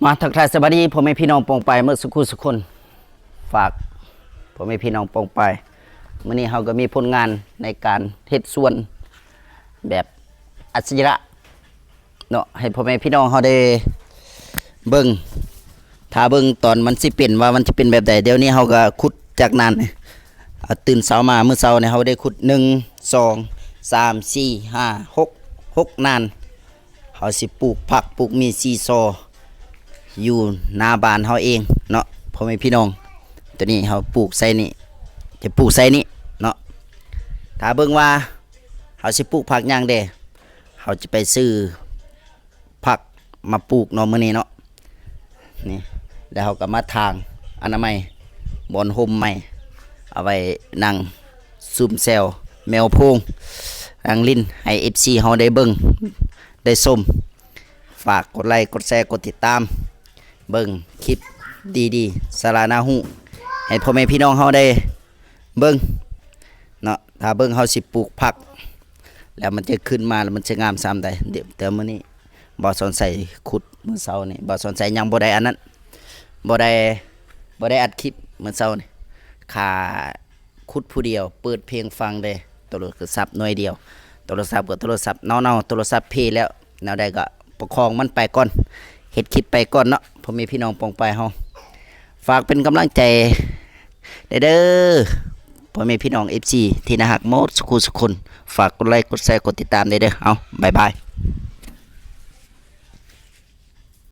ມາທັກທາຍສະບາຍດີພໍ່ແມ່ພີ່ນ້ອງປ້ອງປາຍໝົດສຸຂູສຸຄົນ. ຝາກພໍ່ແມ່ພີ່ນ້ອງປ້ອງປາຍ, ມື້ນີ້ເຮົາກໍມີຜົນງານໃນການເຮັດສວນແບບອັດສະຍະເນາະ ໃຫ້ພໍ່ແມ່ພີ່ນ້ອງເຮົາໄດ້ເບິ່ງ. ຖ້າເບິ່ງຕອນມັນຊິເປັນວ່າມັນຊິເປັນແບບໃດ. ດຽວນີ້ເຮົາກໍຂຸດຈາກນັ້ນ ເອົາ ຕື່ນເຊົ້າມາ ມື້ເຊົ້ານີ້ເຮົາໄດ້ຂຸດ ໜຶ່ງ ສອງ ສາມ ສີ່ ຫ້າ ຫົກ ຫົກນານ. ເຮົາຊິປູກຜັກ ປູກໝີ່ຊີຊໍຢູ່ໜ້າບ້ານເຮົາເອງເນາະ ພໍ່ແມ່ພີ່ນ້ອງ. ໂຕນີ້ເຮົາປູກໃສ່ນີ້ ຈະປູກໃສ່ນີ້ເນາະ. ຖ້າເບິ່ງວ່າເຮົາຊິປູກຜັກຫຍັງແດ່, ເຮົາຈະໄປຊື້ຜັກມາປູກເນາະ ມື້ນີ້ເນາະ. ນີ້ ແລ້ວເຮົາກໍມາຖາງອະນາໄມ ບ່ອນຮົ່ມໃໝ່ ເອົາໄວ້ນັ່ງຊຸມແຊວແມວໂພງ ນັ່ງຫຼິ້ນໃຫ້ເອັຟຊີເຮົາໄດ້ເບິ່ງໄດ້ຊົມ. ຝາກກົດໄລ ກົດແຊ ກົດຕິດຕາມ ເບິ່ງຄລິບດີໆ ສາລະໜ້າຮູ້ ໃຫ້ພໍ່ແມ່ພີ່ນ້ອງເຮົາໄດ້ເບິ່ງເນາະ. ຖ້າເບິ່ງເຮົາຊິປູກຜັກ ແລ້ວມັນຈະຂຶ້ນມາ ແລ້ວມັນຈະງາມສ່ຳໃດ. ດຽວ ແຕ່ມື້ນີ້ບ່າວສອນໄຊຂຸດ ມື້ເຊົ້ານີ້ບ່າວສອນໄຊຍັງບໍ່ໄດ້ອັນນັ້ນ ບໍ່ໄດ້ ບໍ່ໄດ້ອັດຄລິບມື້ເຊົ້ານີ້ ຂ້າຂຸດຜູ້ດຽວ ເປີດເພງຟັງເດ້ ໂທລະສັບໜ່ວຍດຽວ. ໂທລະສັບກໍໂທລະສັບເນົ່າໆ ໂທລະສັບເພແລ້ວ ແນວໃດກໍປະຄອງມັນໄປກ່ອນ ເຮັດຄລິບໄປກ່ອນເນາະ ພໍ່ແມ່ພີ່ນ້ອງປ້ອງປາຍເຮົາ. ຝາກເປັນກຳລັງໃຈແດ່ເດີ ພໍ່ແມ່ພີ່ນ້ອງເອັຟຊີທີ່ໜ້າຮັກໝົດສຸຂູສຸຄົນ. ຝາກກົດໄລ ກົດແຊ ກົດຕິດຕາມແດ່ເດີ. ເອົາ ບາຍບາຍ.